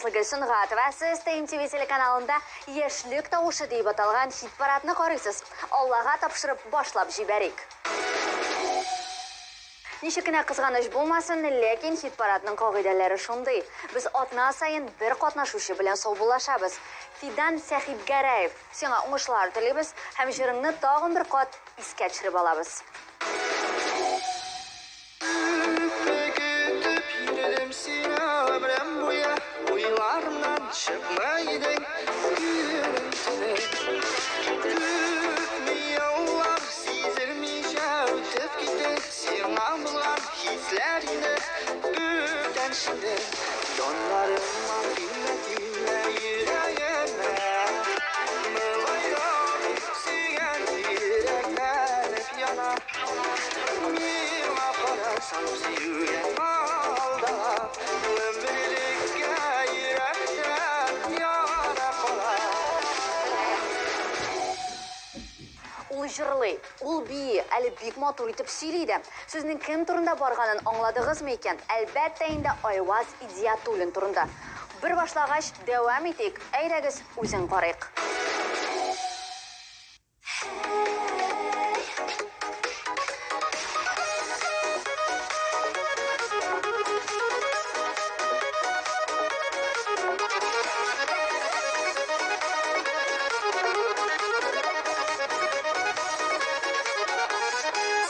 Назлыгөл Сөнгатова. Сез ТМТВ телеканалында Яшьлек тавышы дип аталган хит-парадны карыйсыз. Аллага тапшырып башлап җибәрик. Ничек кенә кызганыч булмасын, ләкин хит-парадның кагыйдәләре шундый. Без атна саен бер катнашучы белән саубуллашабыз. Фидан Сәхибгәрәев, сиңа уңышлар телибез һәм җырыңны тагын бер кат искә төшереп алабыз. Көтеп йөрдем сине гомерем буе, Уйларымнан чыкмый идең көнем төнем. Күпме еллар сизелмичә үтеп китте, Сиңа булган хисләр инде күптән шиңде. Яннарыңа килмә, килмә йөрәгемә, Болай да бит сөйгән йөрәкләнеп яна. Миңа карасаң сөюгә алда, Гомерлеккә йөрәктә яна кала. Ул җырлый, ул бии, әле бик матур итеп сөйли дә. Сүзнең кем турында барганын аңладыгызмы икән? Әлбәттә инде, Айваз Идиятуллин турында. Бер башлагач, дәвам итик, әйдәгез, үзен карыйк.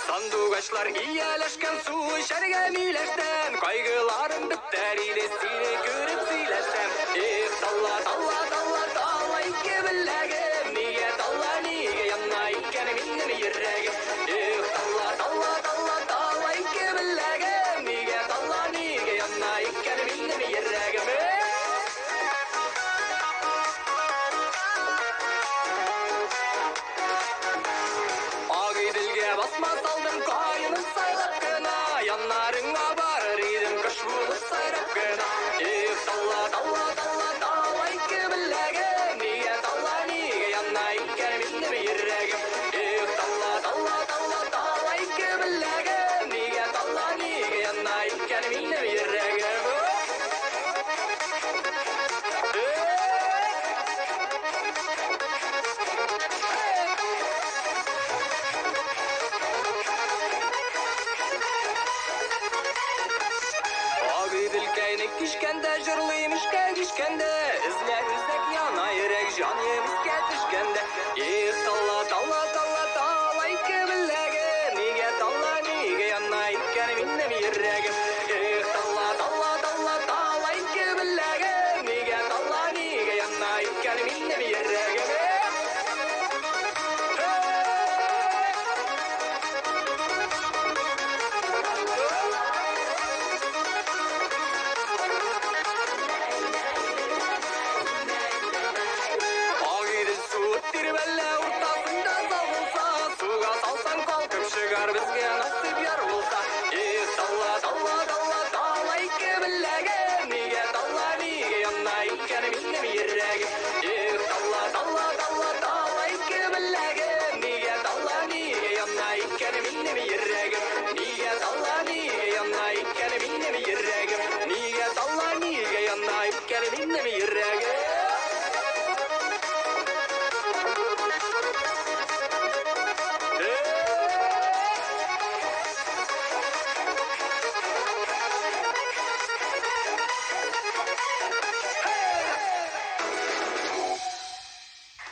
Сандугачлар ияләшкән су эчәргә миләштән, Кайгыларым бетәр иде сине күреп сөйләшсәм. Эх, талла, талла, талла, талла ике беләгем, Нигә талла, нигә яна икән минем йөрәгем? Эх, талла, талла, талла, талла ике беләгем, Нигә талла, нигә яна икән минем йөрәгем? Эх! Агыйделгә басма салдым, каенын сайлап кына, Яннарыңа барыр идем, кош булып сайрап кына. Эх, талла, талла, талла, талла ике беләгем, Нигә талла, нигә яна икән минем йөрәгем? Эх, талла, талла, талла, талла ике беләгем, Нигә талла, нигә яна икән минем йөрәгем? Агыйделкәйне кичкәндә, җырлыйм эшкә кичкәндә, Эзләп үзәк яна йөрәк, җаным искә төшкәндә. Эх, талла, талла, талла, талла ике беләгем, Нигә талла, нигә яна икән минем йөрәгем? Эх, талла, талла, талла, талла ике беләгем, Нигә талла, нигә яна икән минем йөрәгем? Агыйдел суы тирбәлә, уртасында зал булса, Суга салсаң калкып чыгар, безгә насыйп яр булса. Эх, талла, талла, талла, талла ике беләгем, Нигә талла, нигә яна икән минем йөрәгем? Эх, талла, талла, талла, талла ике беләгем, Нигә талла, нигә яна икән минем йөрәгем? Нигә талла, нигә яна икән минем йөрәгем? Нигә талла, нигә яна икән минем йөрәгем?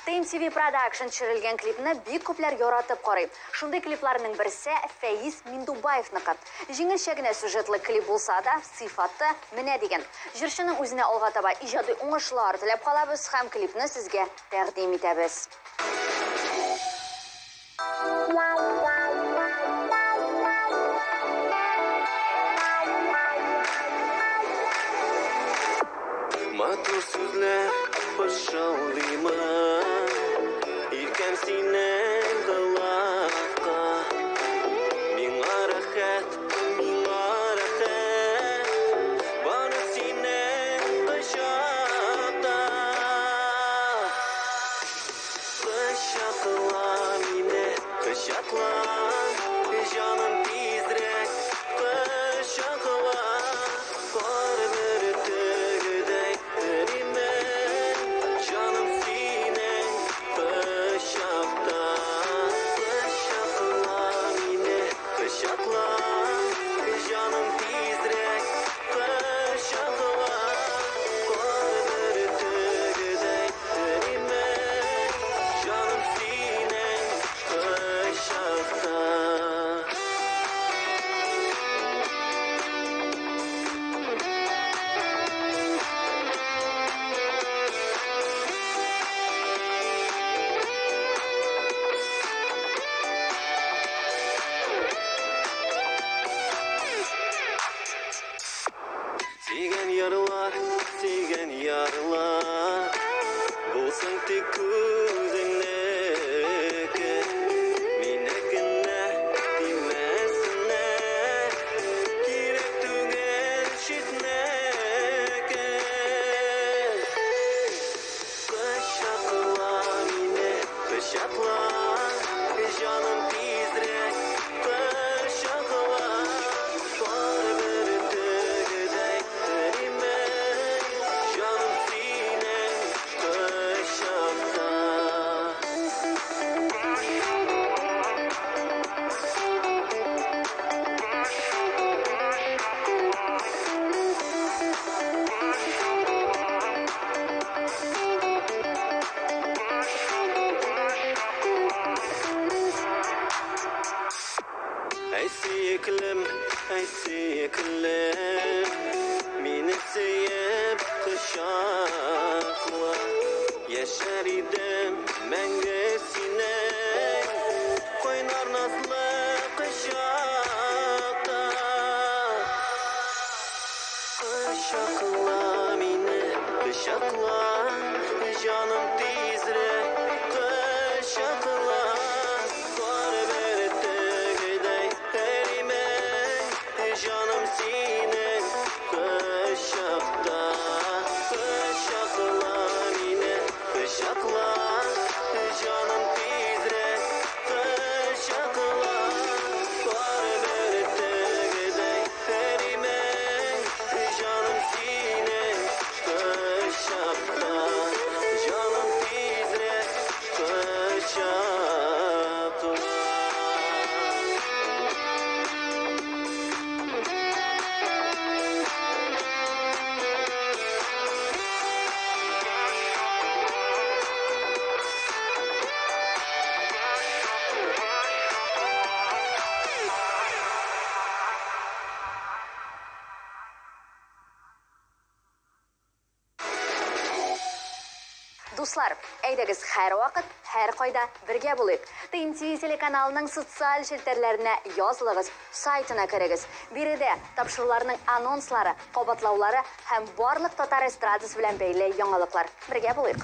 TMTV Production төшерелгән клипны бик күпләр яратып карый. Шундый клипларның берсе Фәиз Миндубаевныкы. Җиңелчә генә сюжетлы клип булса да, сыйфаты менә дигән. Җырчының үзенә алга таба иҗади уңышлар теләп калабыз һәм клипны сезгә тәкъдим итәбез. Матур сүзләр пышылдыймын, Иркәм синең колакка. Миңа рәхәт, миңа рәхәт, Бары синең кочакта. Кочакла мине, кочакла, Җаным тизрәк кочакла, Кар бөртегедәй. ярла, булсын тик үзеңнеке. Минекенә тимәсеннәр, кирәк түгел читнеке. Кочакла мине, кочакла, җаным, тизрәк кочакла. Пар бөртегедәй эримен, җаным, синең кочакта. Әй, сөеклем, әй, сөеклем, мине сөеп кочакла. Яшәр идем мәңге синең кайнар назлы кочакта. Кочакла мине, кочакла, җаным, тизрәк кочакла. Кар бөртегедәй эримен, җаным, синең кочакта. Кочакла мине, кочакла, җаным, тизрәк кочакла. Кар бөртегедәй эримен, җаным, синең кочакта. Җаным, тизрәк кочакла. Дуслар, әйдәгез һәрвакыт, һәркайда бергә булыйк. ТМТ телеканалының социаль челтәрләренә язылыгыз, сайтына керегез. Биредә тапшыруларның анонслары, кабатлаулары һәм барлык татар эстрадасы белән бәйле яңалыклар. Бергә булыйк.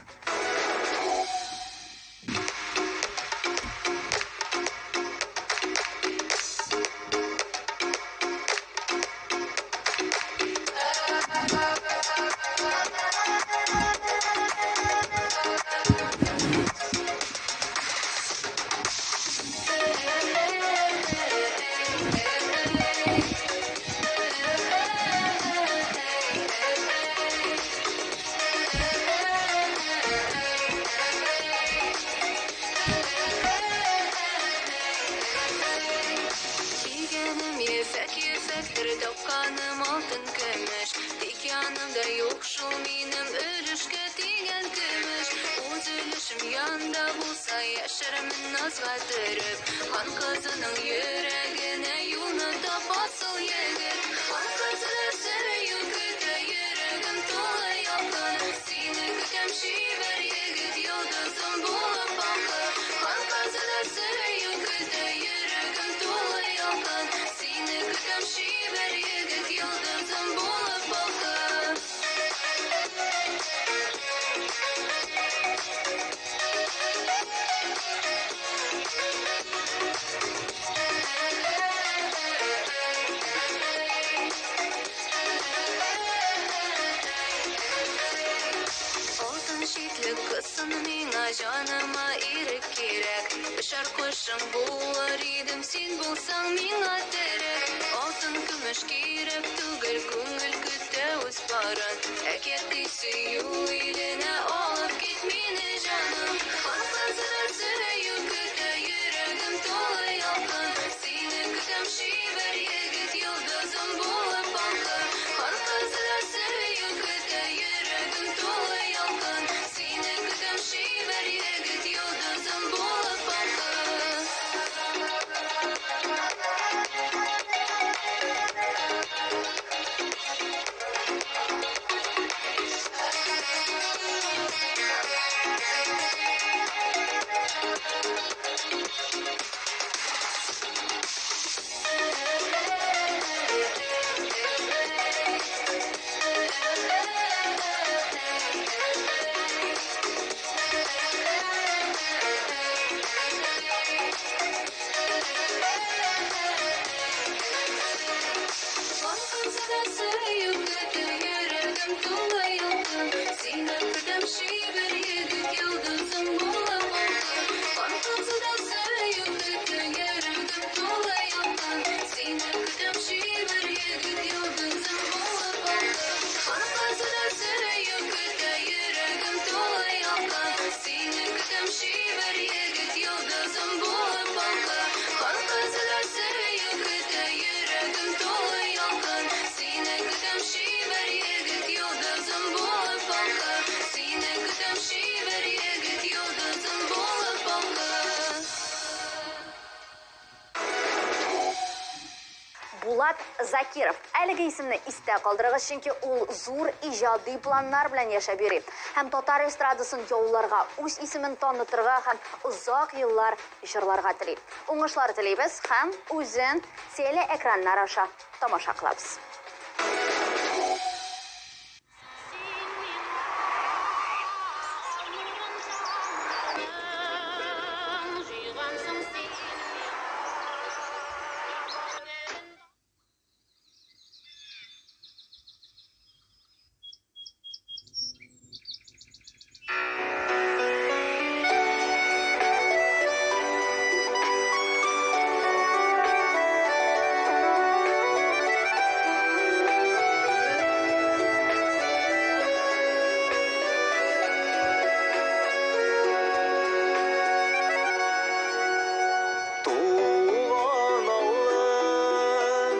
Кигәнем ефәк, ефәктер, тапканым алтын, көмеш. Тик янымда юк шул минем өлешкә тигән көмеш. Үз өлешем янда булса, яшәрмен назга төреп. Хан кызының йөрәгенә юлны таба асыл егет. Хан кызы сөю көтә, йөрәгем тулы ялкын. Сине көтәм, чибәр егет, йолдызым булып балкы. Хан кызы сөю көтә, йөрәгем тулы ялкын. Сине көтәм, чибәр егет, йолдызым булып балкы. Алтын читлек кызсын миңа, җаныма ирек кирәк. Очар кошым булыр идем, син булсаң миңа терәк. Алтын көмеш кирәк түгел, күңел көтә үз парын. Әкияти сөю иленә алып кит мине, җаным. Хан кызы сөю көтә, йөрәгем тулы ялкын. Сине көтәм, чибәр егет, йолдызым булып балкы. Хан кызы сөю көтә, йөрәгем тулы ялкын. Сине көтәм, чибәр егет, йолдызым булып балкы. Булат Закиров. Әлеге исемне истә калдырыгыз, чөнки ул зур иҗади планнар белән яшәп йөри. Һәм татар эстрадасын яуларга, үз исемен танытырга һәм озак еллар җырларга тели. Уңышлар телибез һәм үзен телеэкраннар аша тамаша кылабыз. Туган авылым,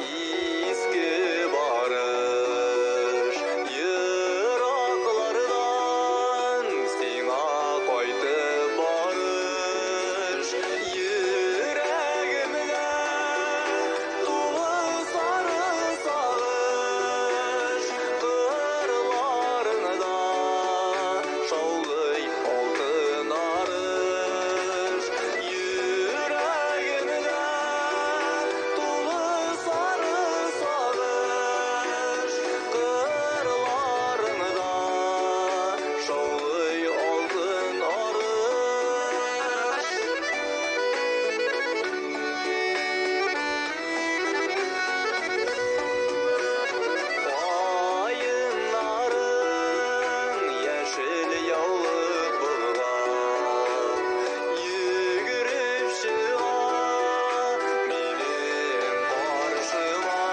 иске Барыш, ераклардан сиңа кайтып барыш. Йөрәгемдә тулы сары сагыш, кырларыңда шаулый алтын арыш. Йөрәгемдә тулы сары сагыш, кырларыңда шаулый алтын арыш. Каеннарың яшел яулык булган, йөгереп чыга минем каршыма.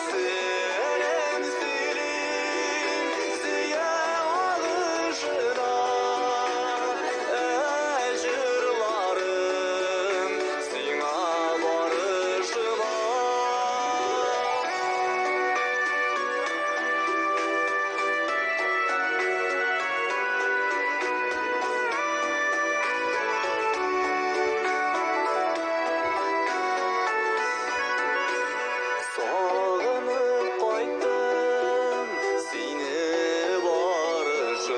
Серен сөйлим, сөя агышына, ә җырларым сиңа барышыма. Сагынып кайттым сине барышым,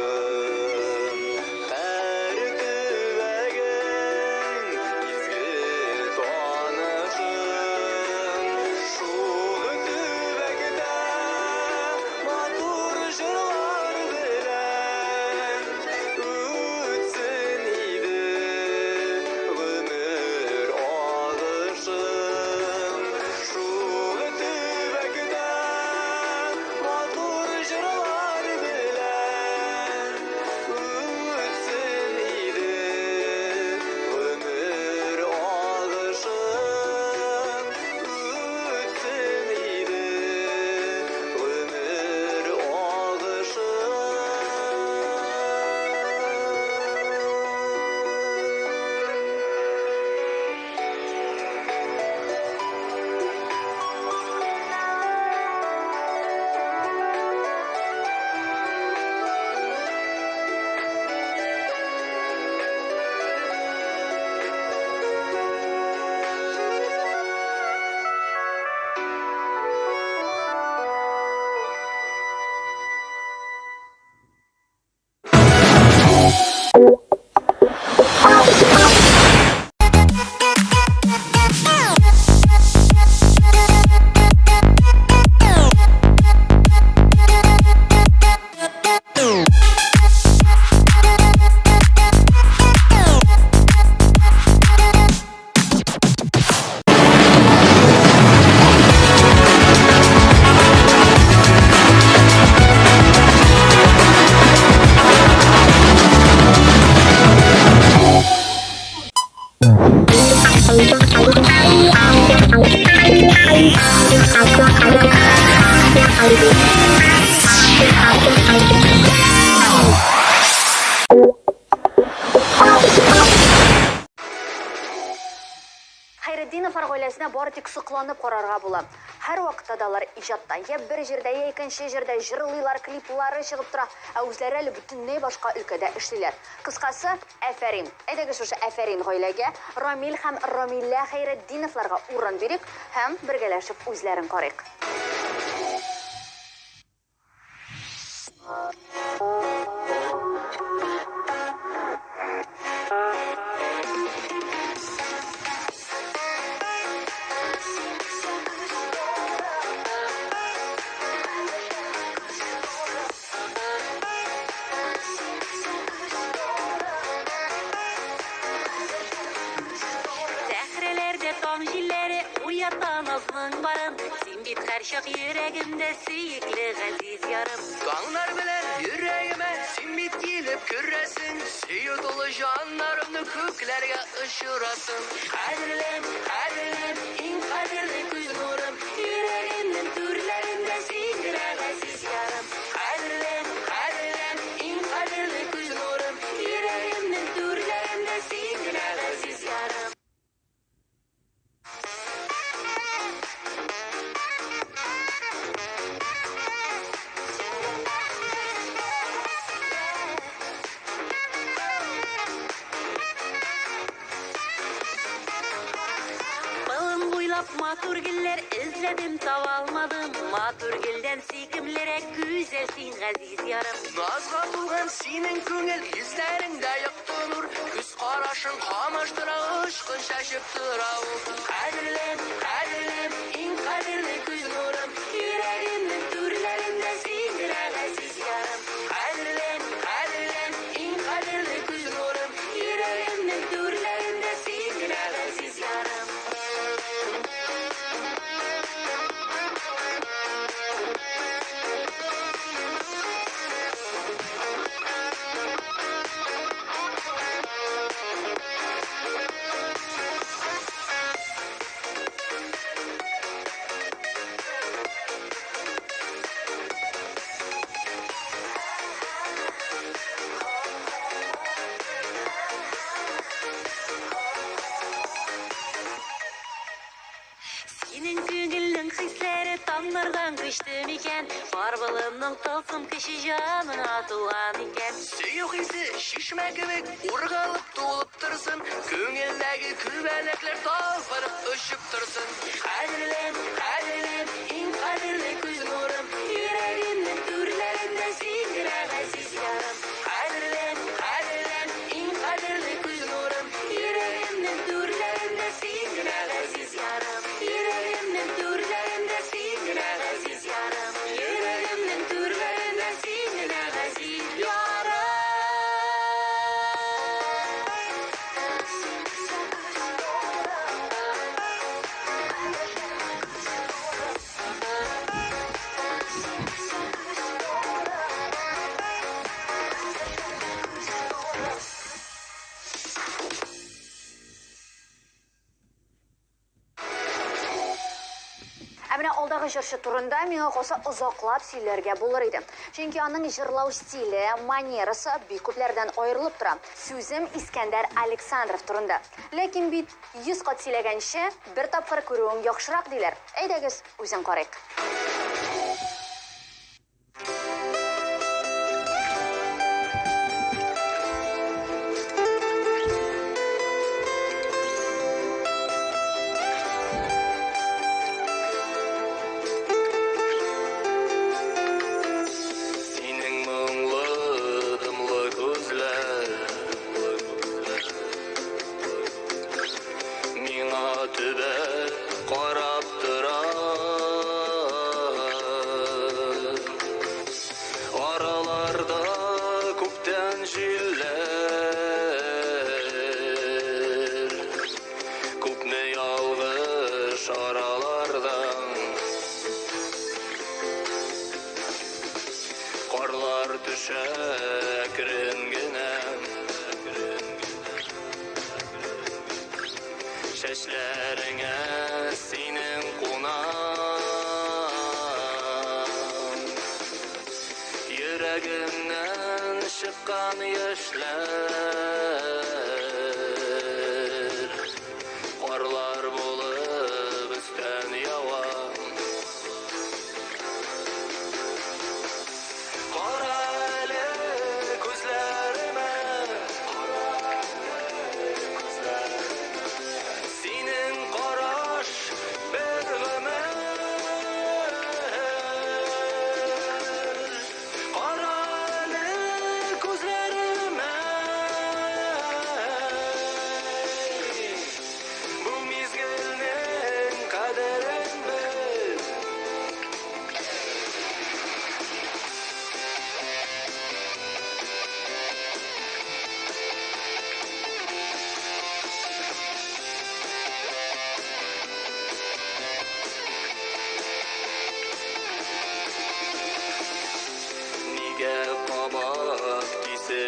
һәр төбәгең изге танышым. Шул төбәктә матур җырлар белән үтсен иде гомер агышым. Шул төбәктә матур җырлар белән үтсен иде гомер агышым. Үтсен иде гомер агышым. Хәйретдиновлар гаиләсе. гаиләсенә бары тик сокланып карарга була. Һәрвакытта да алар иҗатта, я бер җирдә, я икенче җирдә җырлыйлар, клиплары чыгып тора, ә үзләре әле бөтенләй башка өлкәдә эшлиләр. Кыскасы, афәрин! Әйдәгез шушы афәрин гаиләгә, Рамил һәм Рамилә Хәйретдиновларга урын бирик һәм бергәләшеп үзләрен карыйк. Сәхрәләрдә таң җилләре уята назның барын. Син бит һәрчак йөрәгемдә сөекле газиз ярым. Таңнар белән йөрәгемә син бит килеп керәсең. Сөю тулы җаннарымны күкләргә очырасың. Кадерлем, кадерлем, иң кадерле күз нурым. Йөрәгемнең түрләрендә син генә газиз ярым. Кадерлем, кадерлем, иң кадерле күз нурым. Йөрәгемнең түрләрендә син генә газиз ярым. Болын буйлап матур гөлләр эзләдем, таба алмадым. Матур гөлдән сөйкемлерәк гүзәл син, газиз ярым. Назга тулган синең күңел, йөзләреңдә якты нур. Күз карашың камаштыра, очкын чәчеп тора ул. Кадерлем, кадерлем, иң кадерле күз нурым. Йөрәгемнең түрләрендә син генә газиз ярым. Кадерлем, кадерлем, иң кадерле күз нурым. Йөрәгемнең түрләрендә син генә газиз ярым. Синең күңелнең хисләре таңнардан көчле микән? Бар болынның тылсым көче җаныңа тулган икән. Сөю хисе чишмә кебек ургалып тулып торсын. Күңелдәге күбәләкләр талпынып очып торсын. Кадерлем, кадерлем, иң кадерле күз нурым. Йөрәгемнең түрләрендә син генә газиз ярым. Кадерлем, кадерлем, иң кадерле күз нурым. Йөрәгемнең түрләрендә син генә газиз ярым. Йөрәгемнең түрләрендә син генә газиз ярым. Йөрәгемнең түрләрендә син генә газиз ярым. Ә менә алдагы җырчы турында миңа калса озаклап сөйләргә булыр иде. Чөнки аның җырлау стиле, манерасы бик күпләрдән аерылып тора. Сүзем Искәндәр Александров турында. Ләкин бит 100 кат сөйләгәнче, бер тапкыр күрүең яхшырак диләр. Әйдәгез, үзен карыйк. Синең моңлы, дымлы күзләр Миңа төбәп карап тора. Араларда күптән җилләр, Күпме ялгыш аралардан. Карлар төшә әкрен генә. Чәчләреңә синең куна. Йөрәгемнән чыккан яшьләр Карлар булып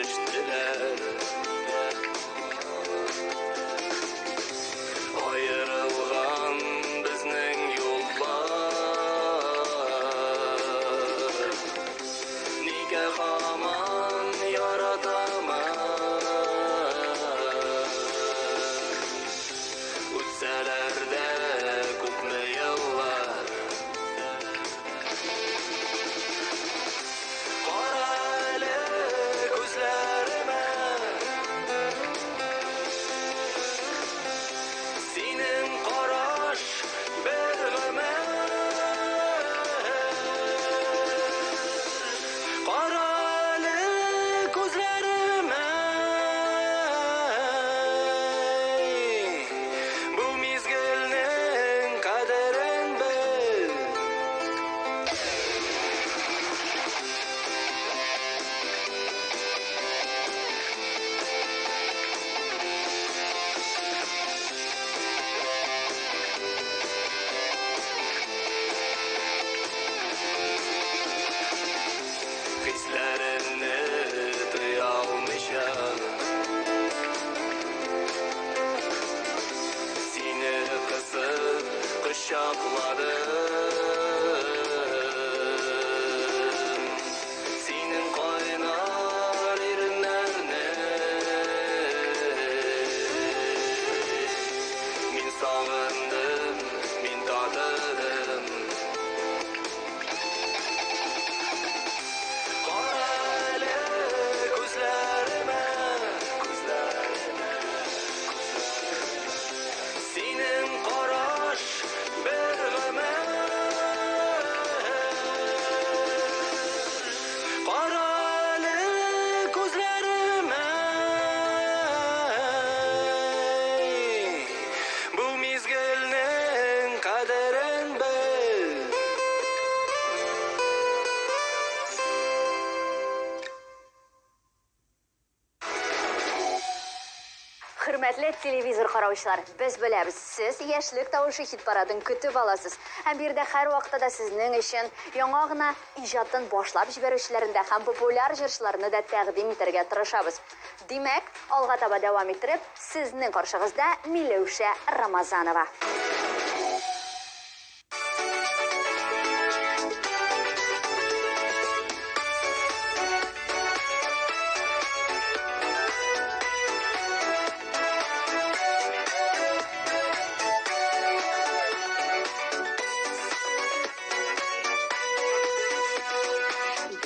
Килештеләр. Аерылган безнең юллар. Нигә һаман яратамын? Үтсәләр дә күпме еллар. Кара әле күзләремә. Синең караш бер гомер. Кара әле күзләремә. Бу мизгелнең кадерен бел. Хисләремне тыя алмыйча сине кысып кочакладым. Синең кайнар иреннәрне мин сагындым, мин татыдым. Кара әле күзләремә, күзләремә. Синең караш бер гомер. Кара әле күзләремә. Бу мизгелнең кадерен бел. Хөрмәтле телевизор караучылар, без беләбез, сез Яшьлек тавышы хит-парадын көтеп аласыз. Һәм биредә һәрвакытта да сезнең өчен яңа гына иҗатын башлап җибәрүчеләрен дә һәм популяр җырчыларны да тәкъдим итәргә тырышабыз. Димәк, алга таба дәвам иттереп, сезнең каршыгызда Миләүшә Рамазанова.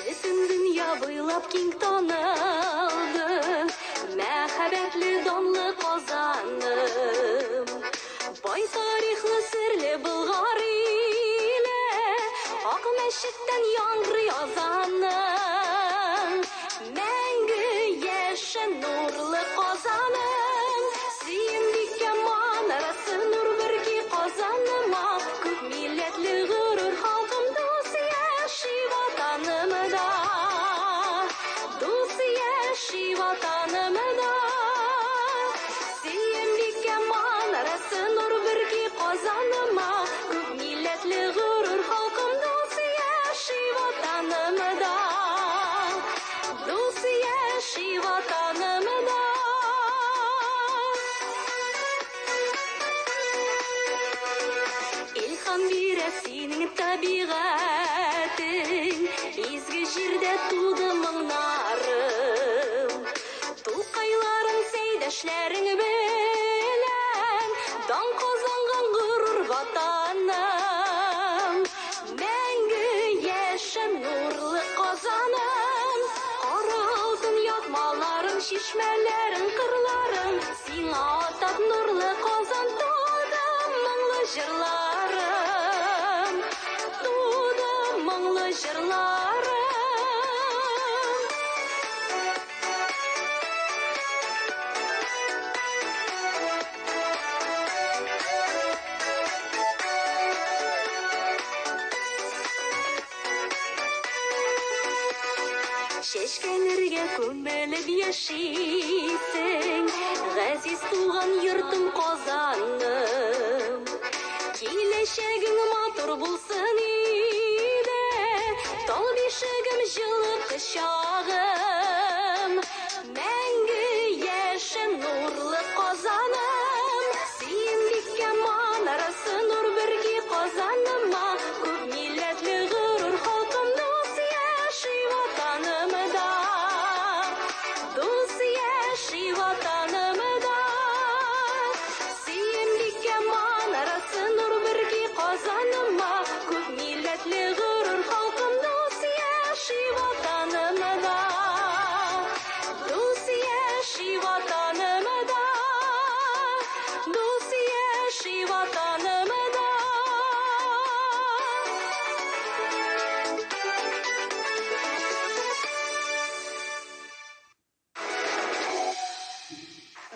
Бөтен дөнья буйлап киң танылды мәһабәтле данлы Казаным. Бай тарихлы серле Болгар иле, Ак мәчеттән яңгырый азаның. Мәңге яшә нурлы Казаным, Сөембикә манарасы нур бөрки Казаныма. Күп милләтле горур халкым дус яши ватанымда. Дус яши ватанымда. Сөембикә манарасы нур бөрки Казаныма. Күп милләтле горур халкым дус яши ватанымда. Дус яши ватанымда. Илһам бирә синең табигатең, изге җирдә туды моңнарым. Тукайларың, Сәйдәшләрең белән дан казанган горур ватаным. Мәңге яшә нурлы Казаным, кара алтын ятмаларың, чишмәләрең, кырларың, сиңа атап нурлы Казан туды моңлы җырларым, туды моңлы җырларым. Чәчкәләргә күмелеп яшисең, газиз туган йортым Казаным. Киләчәгең матур булсын иде, тал бишегем, җылы кочагым.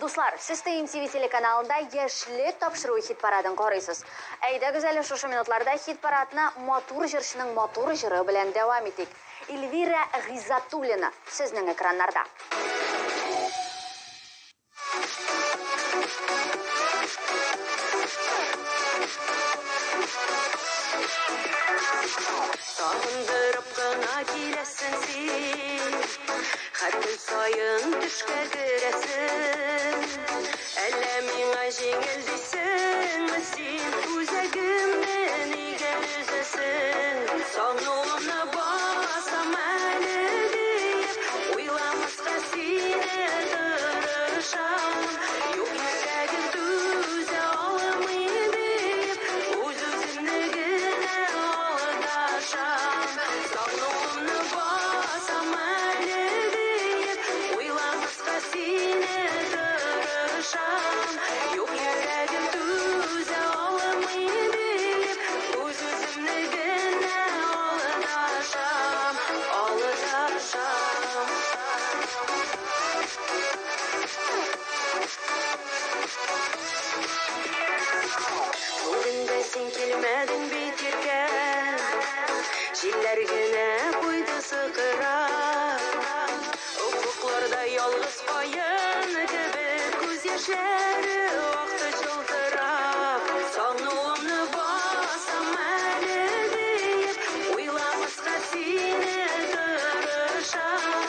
Дуслар, сез ТМТВ телеканалында Яшьлек тапшыруы хит-парадын карыйсыз. Әйдәгез әле шушы минутларда хит-парадны матур җырчының матур җыры белән дәвам итик. Эльвира Гыйззатуллина сезнең экраннарда. Сагындырып кына киләсең син, Һәр көн саен төшкә керәсең. Әллә миңа җиңел дисеңме син, Үзәгемне нигә өзәсең? Сагынуымны басам әле диеп, Уйламаска сине тырышам. Юк, йөрәгем түзә алмый диеп, Үз-үземне генә алдашам. Сагынуымны басам әле диеп, Уйламаска сине тырышам. Юк, йөрәгем түзә алмый диеп, Үз-үземне генә алдашам, алдашам. Бүген дә син килмәдең бит иркә, Җилләр генә куйды сыкырап. Офыкларда ялгыз каен кебек Күз яшьләре акты чылтырап. Сагынуымны басам әле диеп, Уйламаска сине тырышам.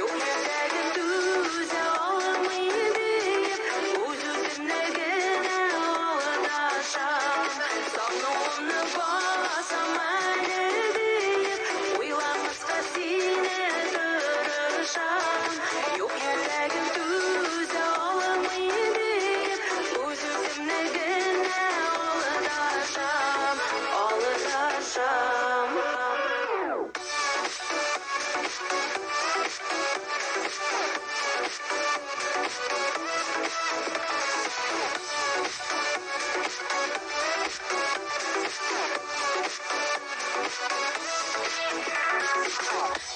Юк, йөрәгем түзә алмый диеп, Үз-үземне генә алдашам. Сагынуымны басам әле диеп, Уйламаска сине тырышам. Юк, йөрәгем түзә алмый диеп, Үз-үземне генә алдашам, алдашам.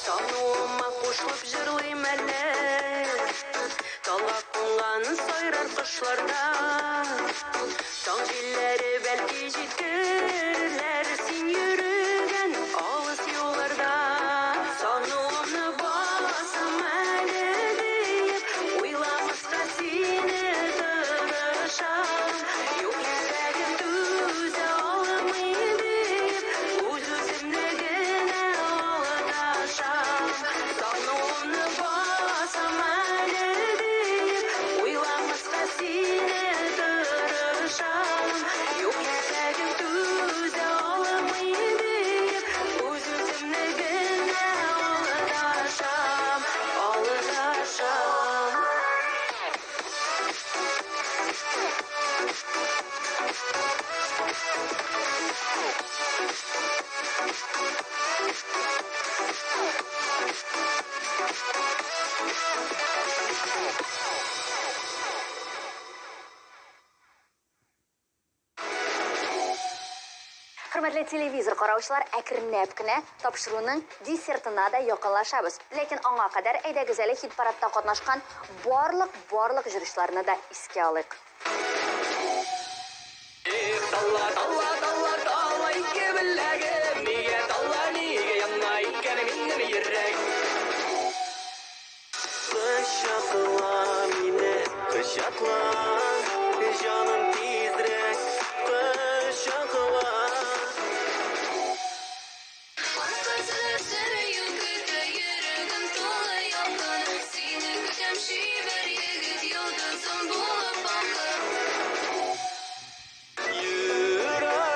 Сагынуыма кушылып җырлыйм әле, Талга кунган сайрар кошларда. Таң җилләре бәлки җиткерерләр Син йөрегән алыс юлларда. Сагынуымны басам әле диеп, Уйламаска сине тырышам. Юк, йөрәгем түзә алмый диеп, Үз-үземне генә алдашам. Сагынуымны басам әле диеп, Уйламаска сине тырышам. Юк, йөрәгем түзә алмый диеп, Үз-үземне генә алдашам, алдашам. Хөрмәтле телевизор караучылар, әкренләп кенә тапшыруның десертына да якынлашабыз. Ләкин аңа кадәр әйдәгез әле хит-парадта катнашкан барлык җырчыларны да искә алыйк. Эх, талла, талла, талла, талла, ике беләгем, Нигә талла, нигә яна икән минем йөрәк? Кочакла мине, кочакла, җаным тизрәк, кочакла. Кызлар көтә, йөрәгем тулы ялкын. Сине көтәм, чибәр егет, йолдызым булып балкып. Йөрәгем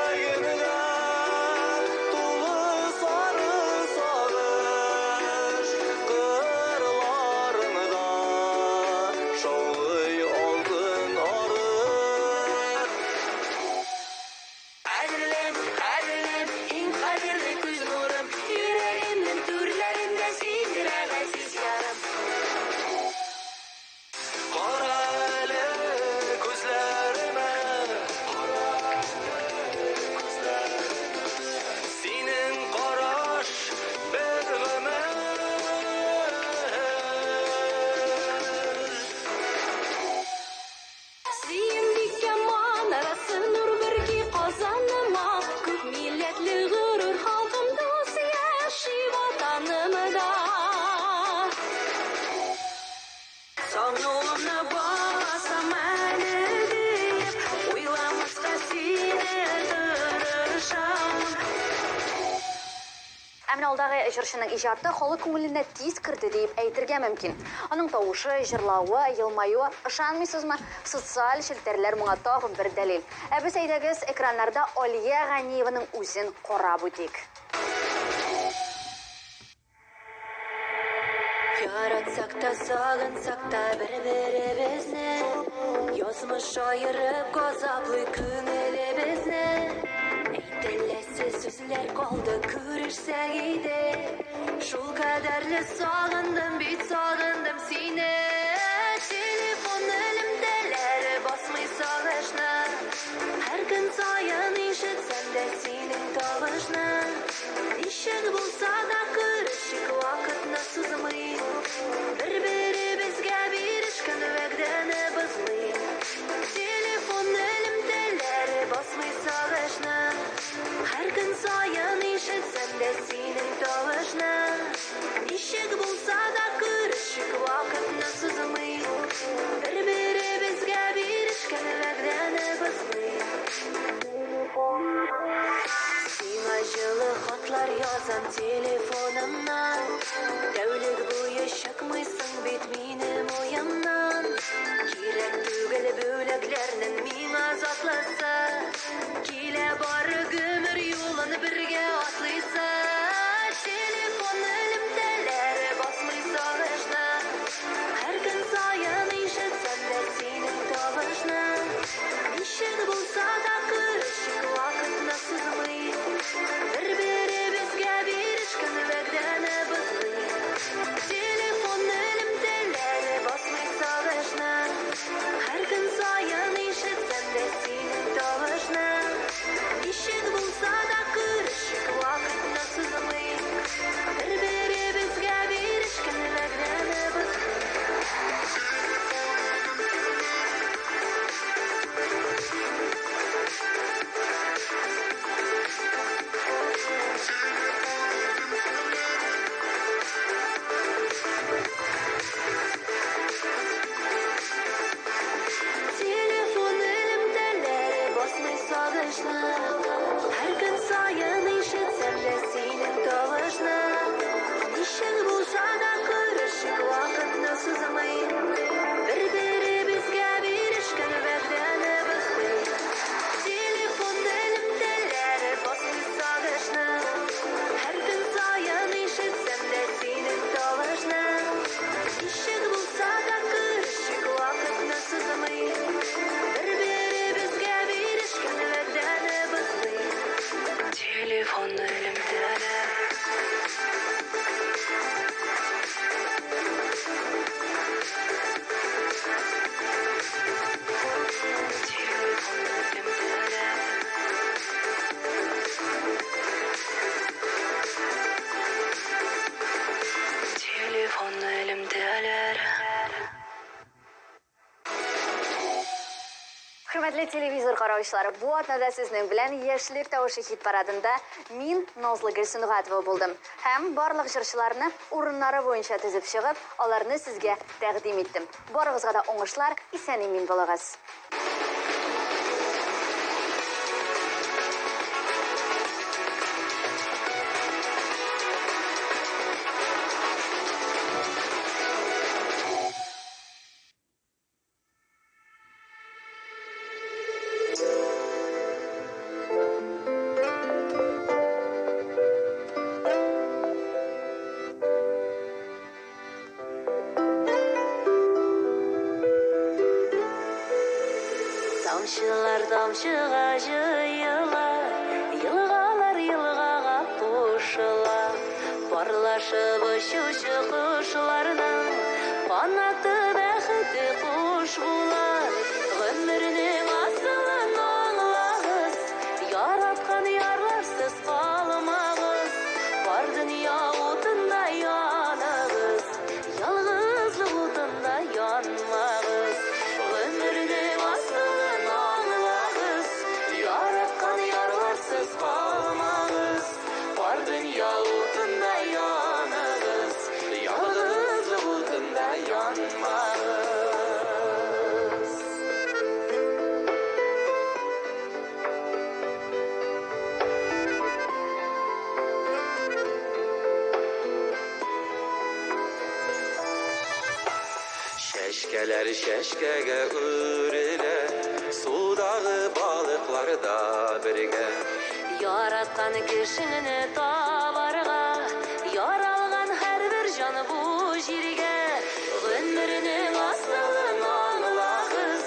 Чаллыдагы җырчының иҗаты халык күңеленә тиз керде диеп әйтергә мөмкин. Аның тавышы, җырлавы, елмаюы, ышанмыйсызмы? Социаль челтәрләр моңа тагын бер дәлил. Ә без әйдәгез экраннарда Алия Ганиеваның үзен карап үтик. Яратсак та, сагынсак та бер-беребезне, Язмыш аерып газаплый күңелебезне. Әйтеләсе сүзләр калды, күрешсәк иде. Шул кадәрле сагындым бит, сагындым сине. Телефон элемтәләре басмый сагышны. Һәр көн саен ишетсәм дә синең тавышны. Ничек булса да күрешик, вакытны сузмый. Бер-беребезгә бирешкән вәгъдәне бозмый. Телефон элемтәләре басмый сагышны. Һәр көн саен ишетсәм дә синең тавышны. Ничек булса да күрешик, вакытны сузмый. Бер-беребезгә бирешкән вәгъдәне бозмый. Сиңа җылы хатлар язам телефонымнан. Тәүлек буе чыкмыйсың бит минем уемнан. Кирәк түгел бүләкләрнең миңа затлысы. Килә бары гомер юлын бергә атлыйсы. Телефон элемтәләре басмый сагышны. Һәр көн саен ишетсәм дә синең тавышны. Ничек булса да күрешик, вакытны сузмый. Бер-беребезгә бирешкән вәгъдәне бозмый. Телефон элемтәләре басмый сагышны. Һәр көн саен ишетсәм дә синең тавышны. Ничек булса да күрешик, вакытны сузмый. Бер-беребезгә бирешкән вәгъдәне бозмый. Телефон элемтәләре басмый сагышны. Һәр көн саен ишетсәм дә синең тавышны. Ничек булса да күрешик, вакытны сузмый. Бер-беребезгә бирешкән вәгъдәне бозмый. Телефон элемтәләре басмый сагышны. Һәр көн саен ишетсәм дә синең тавышны. Ничек булса да күрешик, вакытны сузмый. Бер-беребезгә бирешкән вәгъдәне бозмый. Телефон элемтәләре. Телефон элемтәләре. Телефон элемтәләре. Хөрмәтле телевизор караучылар, бу атнада сезнең белән Яшьлек тавышы хит парадында мин Назлыгөл Сөнгатова булдым. Һәм барлык җырчыларны урыннары буенча тезеп чыгып, аларны сезгә тәкъдим иттем. Барыгызга да уңышлар, исән-имин булыгыз. Тамчылар тамчыга җыела, елгалар елгага кушыла. Парлашып очучы кошларның канаты бәхете кош була. Гомернең асылын аңлагыз, яраткан ярларсыз калмагыз. Бар дөнья утында яныгыз, ялгызлык утында янмагыз. Гомернең асылын аңлагыз, яраткан ярларсыз калмагыз. Бар дөнья утында яныгыз, ялгызлык утында янмагыз. Чәчкәләр чәчкәгә үрелә, Судагы балыклар да бергә. Яраткан кешеңне табарга, Яралган һәрбер җан бу җиргә. Гомернең асылын аңлагыз,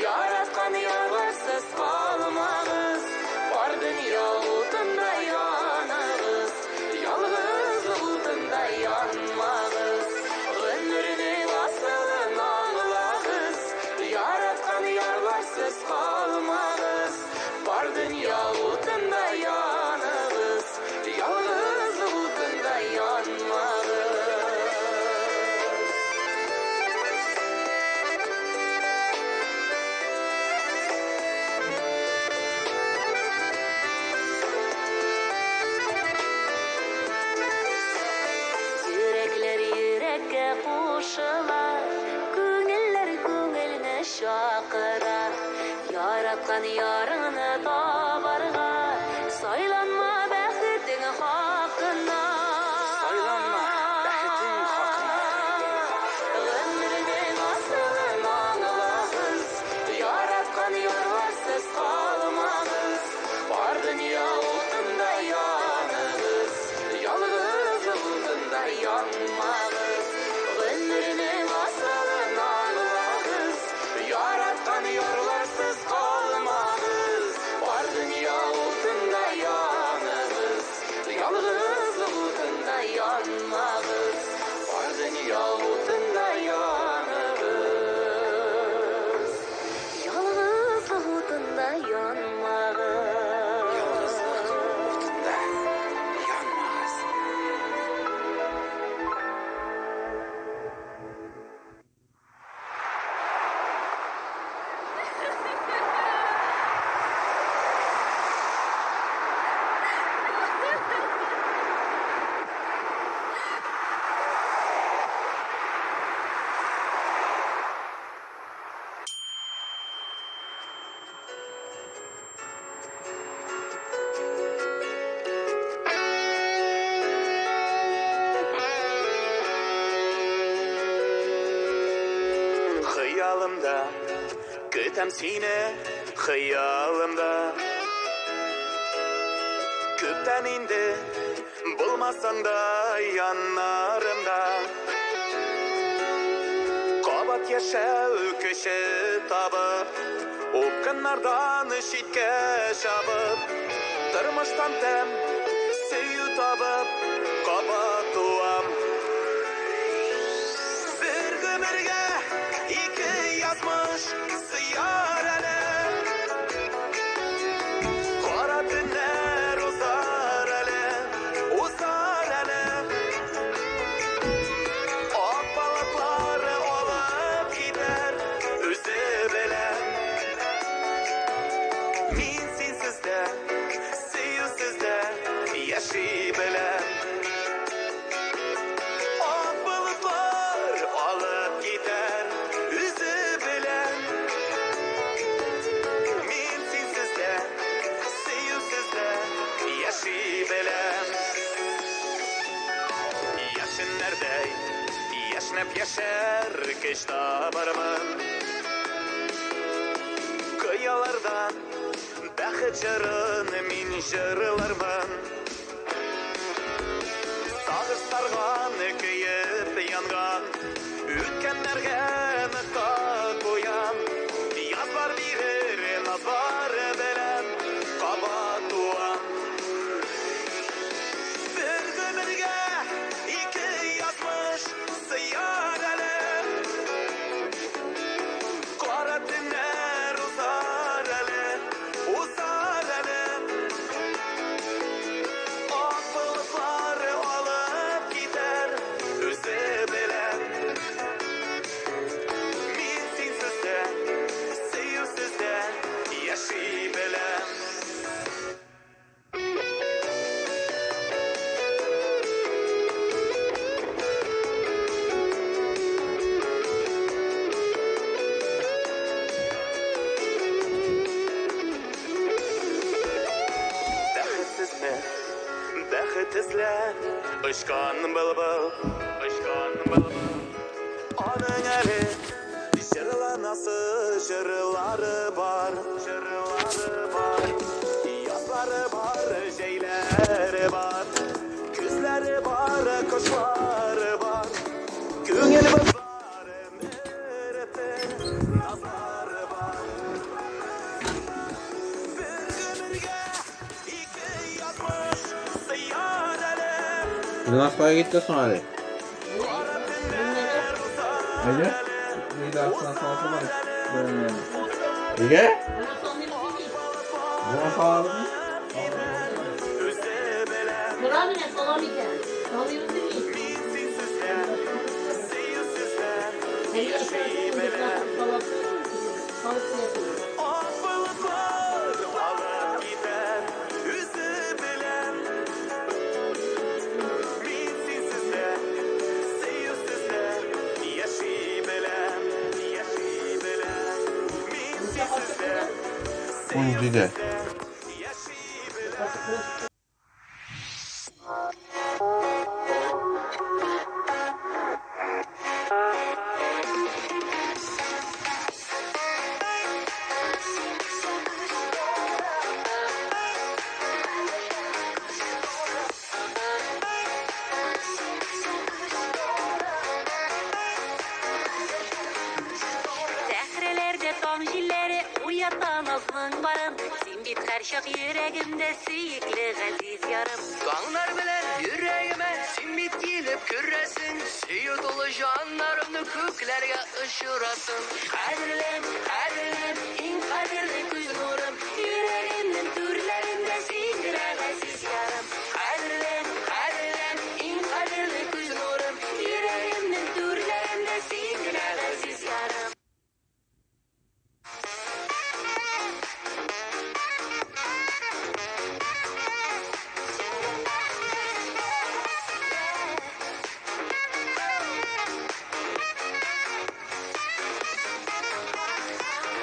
Яраткан ярларсыз калмагыз. Бар дөнья утында яныгыз, Ялгызлык утында янмагыз. Гомернең асылын аңлагыз, Яраткан ярларсыз калмагыз. Бар дөнья утында яныгыз, Ялгызлык утында янмагыз. Йөрәкләр йөрәккә кушыла, Күңелләр күңелне чакыра. Яраткан ярыңны табарга, Сайланма бәхетең хакына. Сайланма бәхетең хакына. Гомернең асылын аңлагыз, Яраткан ярларсыз калмагыз. Бар дөнья утында яныгыз, Ялгызлык утында янмагыз. Гомернең асылын аңлагыз, Яраткан ярларсыз калмагыз. Бар дөнья утында яныгыз, Ялгызлык утында янмагыз. Бар дөнья утында яныгыз, Ялгызлык утында янмагыз. Ялгызлык утында янмагыз. Хыялымда көтәм сине, хыялымда. Күптән инде булмасаң да яннарымда. Кабат яшәү көче табып, упкыннардан читкә чабып, тормыштан тәм, сөю табып, кабат туам. Бер гомергә ике язмыш сыяр әле. Кара төннәр узар әле, узар әле. Ак болытлар алып китәр үзе белән. Мин синсез дә, сөюсез дә яши беләм. Ак болытлар алып китәр үзе белән. Мин синсез дә, сөюсез дә яши беләм. Яшеннәрдәй яшнәп яшәр көч табармын. Кыялардан бәхет җырын мин җырлармын. Сагыш сарган, көеп янган, Үткәннәргә нокта куям. Язлар бирер назлар белән кабат туам. Бер гомергә ике язмыш сыяр әле. Кара төннәр узар әле, узар әле. Ак болытлар алып китәр үзе белән. Мин синсез дә, сөюсез дә яши беләм. Бәхетсезме? Бәхет эзләп очкан былбыл, очкан былбыл. Аның әле Дөньясы җырлары бар, җырлары бар. Язлары бар, җәйләре бар. Көзләре бар, кышлары бар. Күңел бозларын эретер назлары бар. Бер гомергә ике язмыш сыяр әле. Илназ кая китте соң әле? Әйе. Өйдә арсына саласы бар. Нигә? Буга салабызмы? Үзе белә. Тора менә салам икән. Салыйбыз бит. Мин синсез дә, сөюсез дә Әле саласы, салып куясың. Ак болытлар алып китәр үзе белән. Мин синсез дә, сөюсез дә яши беләм, яши беләм. Мин синсез дә, 17. яши беләм. Сәхрәләрдә таң җилләре уята назның барын. Син бит һәрчак йөрәгемдә, сөекле газиз ярым. Таңнар белән йөрәгемә син бит килеп керәсең. Сөю тулы җаннарымны күкләргә очырасың. Кадерлем, кадерлем, иң кадерле күз нурым. Йөрәгемнең түрләрендә син генә, газиз ярым. Кадерлем, кадерлем, иң кадерле күз нурым. Йөрәгемнең түрләрендә син генә, газиз ярым.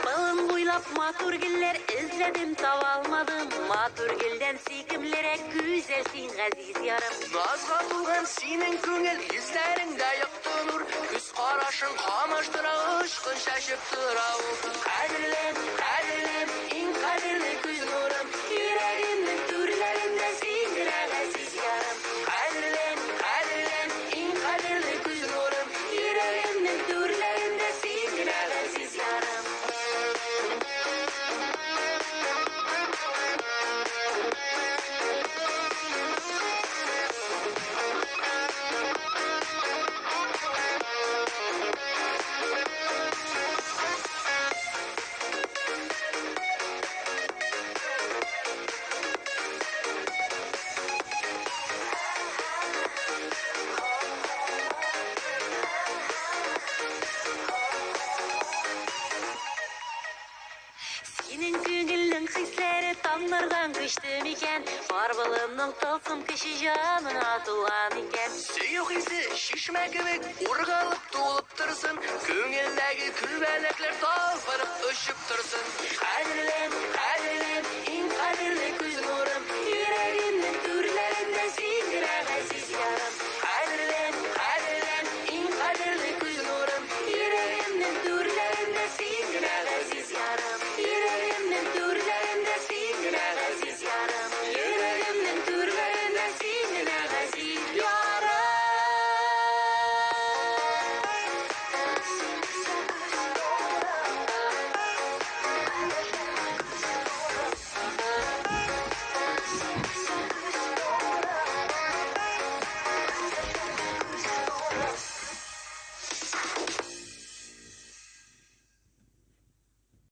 Болын буйлап матур гөлләр эзләдем, таба алмадым. Матур гөлдән сөйкемлерәк гүзәл син, газиз ярым. Назга тулган синең күңел йөзләреңдә якты нур. Күз карашың камаштыра, очкын чәчеп тора ул. Кадерлем, кадерлем, иң кадерле күз нурым. Йөрәгемнең түрләрендә син генә, газиз ярым. Кадерлем, кадерлем, иң кадерле күз нурым. Йөрәгемнең түрләрендә син генә, газиз ярым. Синең күңелнең хисләре таңнардан көчле микән? Бар болынның тылсым көче җаныңа тулган икән. Сөю хисе чишмә кебек ургалып тулып торсын. Күңелдәге күбәләкләр талпынып очып торсын. Кадерлем, кадерлем.